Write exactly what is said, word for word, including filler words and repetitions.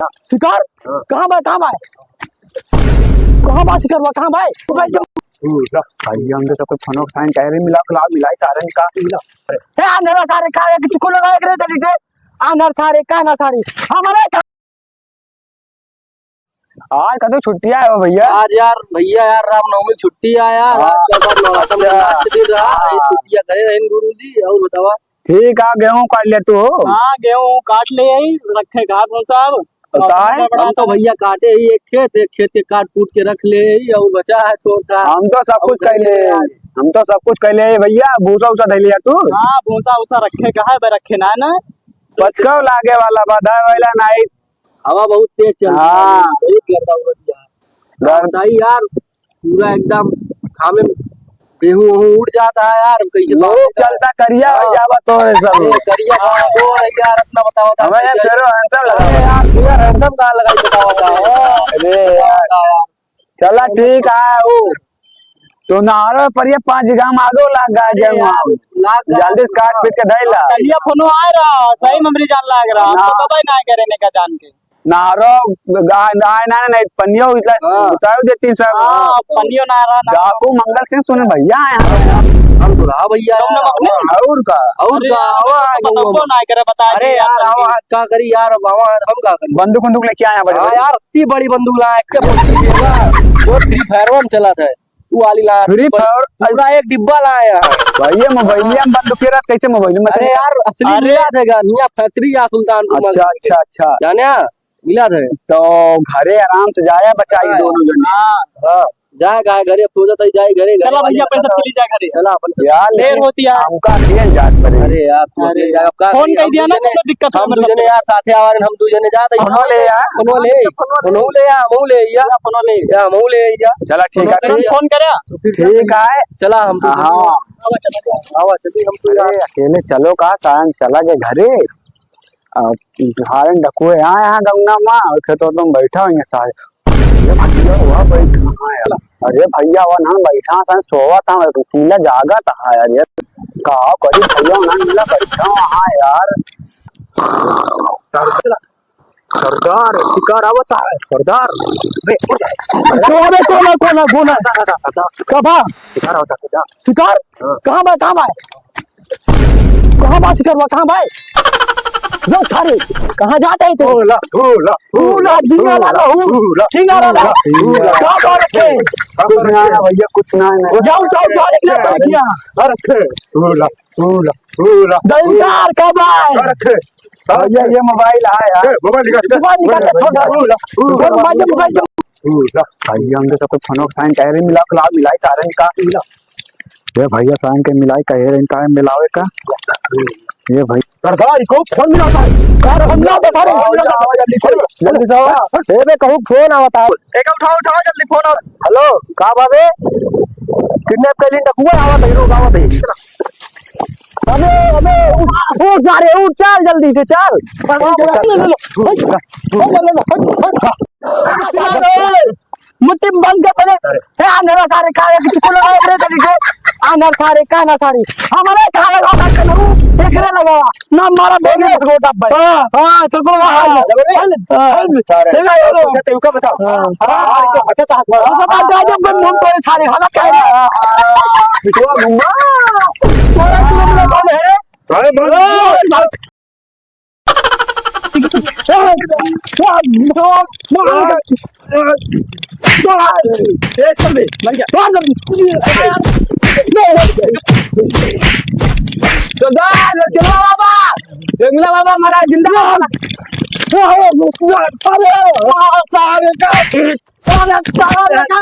शिकार? हाँ। कहाँ बा, कहाँ बा? कहाँ बा शिकारवा, कहाँ बा? तू भाई जो तू ला, भाई, हम तो सब कुछ फोनो के साइन कह रहे, मिला, मिला, मिला, सारे निकाल, मिला। ए, अंधेरा सारे, का है कि चुकू लगा के रे जल्दी से। अंधेरा सारे, का ना सारे? हमारे का आज का तो छुट्टिया है भैया। आज यार, भैया यार, रामनवमी छुट्टी है यार, हाँ। आज का बार नवरात्र में अच्छा। लास्ट दिन रहा, ये हाँ। छुट्टिया करे रहन गुरुजी, और बतावा। ठीक है, गेहूं काट ले तू हो। हाँ, गेहूं काट ले आई, रखे का भूसा अब। बताए। हम तो भैया काटे ही एक खेत, एक खेत के काट कूट के रख ले ही, और बचा है थोड़ा सा। हम तो सब और कुछ कर ले, यार। हम तो सब कुछ कर ले भैया, भूसा उसा धै लिया तू। हाँ, भूसा उसा रखे का है, बे रखे ना, ना। पचकाव लागे वाला बा, धाय वाला नाई। हवा बहुत तेज चल रहा है, हाँ। बहुत गर्दा उड़त जा। गर्दा। बताई यार, पूरा एकदम घामे में गेहूं वहूं उड़ जाता है यार, कैसे लोग बात है? चलता करिया हो हाँ। जावा तो है सब। अरे करिया का वो है यार, अपना बताओ था हमें कैसे? फेरो handsome लगा। अरे यार, पूरा handsome कहाँ लगाई बताओ था? अरे यार। बताओ था यार। चला ठीक है, वो तो नारो पर ये पाँच बीघा में आगो लाग गया अरे गेहूं यार, आम। लाग गया। जल्दी से काट पीट के धइला। कलिया फोनो आ रहा, सही में हमरी जान लाग रहा। हम हाँ। तो पता ही ना करे ने का जान के। नारो, गा-, गाय ना, नहीं, पनियो इतना हाँ। उतार दे तीन सौ। हाँ, पनियो ना रहा ना। डाकू मंगल सिंह सुने भैया हैं। हम तो रहा भैया कौन यार, नमक नहीं? और का? और अरे का? यार, आवा, तो आवा, बताओ आवा। कौन आए करे, बता अरे दे यार, यार, आवा, का करी यार, अब आवा, हम का करी? बंदूक उंदूक लेके आया बड़े हाँ भाई। यार, इतनी बड़ी बंदूक लाया, क्या बोलती है ना? वो Free Fire में चला था, वो वाली लाया। Free Fire? पूरा एक डिब्बा लाया है। भाई, ये मोबाइलिया में बंदूक के रात कैसे मोबाइल में अरे यार, असली अरे। मिला देगा, निया factory या सुल्तानपुर अच्छा, मंडी। अच्छा, अच्छा। जाने आ? मिला दे। तो घरे आराम से जाया बचाई हाँ। दोनों जने। हाँ, हाँ। जाए गाय घरे, अब सोचत है जाए घरे, घरे चला वाली भैया, अपन सब चली जाए घरे। चला अपन सब। यार, देर लेकिन होती है। हमका अकेल जात पड़े। अरे यार, तू अरे अकेल यार। जाए, अब का फोन करी, कर हम दिया दू ना, जने, कोनो दिक्कत हम है, दू मतलब। जने यार, साथे आवारे, हम दू जने जात है। फोनो ले यार। फोनो ले, फोनो ले यार, हमहू ले यार। फोनो ले। यार, हमहू ले यार। चला, ठीक है, फोन ठीक है। फोन करे। तो फिर ठीक है। चला, हम दू जने हाँ। आवा, चला, आवा, चली, हम तो अरे, यार। अकेले चलो का, सायन चला गए घरे। अब हारन डकुए यहाँ, यहाँ गौना माँ, और खेतों में बैठा हुआ सारे। अरे भैया, वह बैठा है। अरे भैया, वह ना बैठा सा, सोवा था, मैं पीला जागा था यार, ये का करी भैया, वह ना मिला बैठा वहाँ यार। सरदार, सरदार, शिकार आवता है, सरदार। अरे, अरे, कौन है, कौन है, कौन है? सरदार, सरदार, सरदार। कब है? शिकार आवता है, सरदार। शिकार? हाँ। कहाँ बा, कहाँ बा? कहाँ बा शिकारवा, कहाँ बा? लो सारे, कहाँ जात है तू? होला, होला, होला, झिंगा लाला, हूँ। होला, झिंगा लाला। होला, होला। का कर रखे? कुछ ना है भैया, कुछ ना है। जाओ, जाओ, जाओ, निकल, बैठ गया। अरे, होला, होला, होला। दलदार, कब आए? अरे, भैया, ये मोबाइल है यार। ए, मोबाइल निकाल, मोबाइल निकाल, होला, छोड़ दे। होला, होला। मोबाइल, मोबाइल। होला। भैया, हम तो कुछ फोनो के साइन कह रहे, मिला, मिला, मिला, सारे का मिला। ए भैया, साइन के मिलाई, कहे रहे इनका मिलावे का। ए भाई। सरदार, इको फोन मिला था। सर, हम ना बता रहे, आवाज, आवाज, जल्दी से, जल्दी से आवा। ए बे, कहूँ फोन आवता। एक उठाओ, उठाओ, जल्दी फोन आवा। हेलो, का बाबे? किडनैप कर ली, डकुआ आवत है, लोग आवत है। अबे, अबे, उठ, उठ जा रे, उठ, चल जल्दी से, चल। मुट्ठी बंद कर पहले। अरे। हे अंधरा सारे, का है कि तू लोग आए रे जल्दी से। अंधरा सारे, का ना सारे। हमारे कहाँ लगा था कनू, एकरे लगा। ना मारा बेगे गोटा भाई। हाँ, हाँ, तो को हाँ, हाँ। हाँ। सारे। देखा ये लोग। अच्छा, तेरे को बताओ। हाँ। हाँ, हाँ, तो अच्छा था। वो सब आ जा, जब मैं मुंह पे सारे हालत क्या है? बिटुआ घुमा। सारे तू लोग कौन है रे? अरे, बोलो। सरदार, चलो बाबा, जंगला बाबा महाराज जिंदाबाद। अरे, सारे का, सारे, सारे का।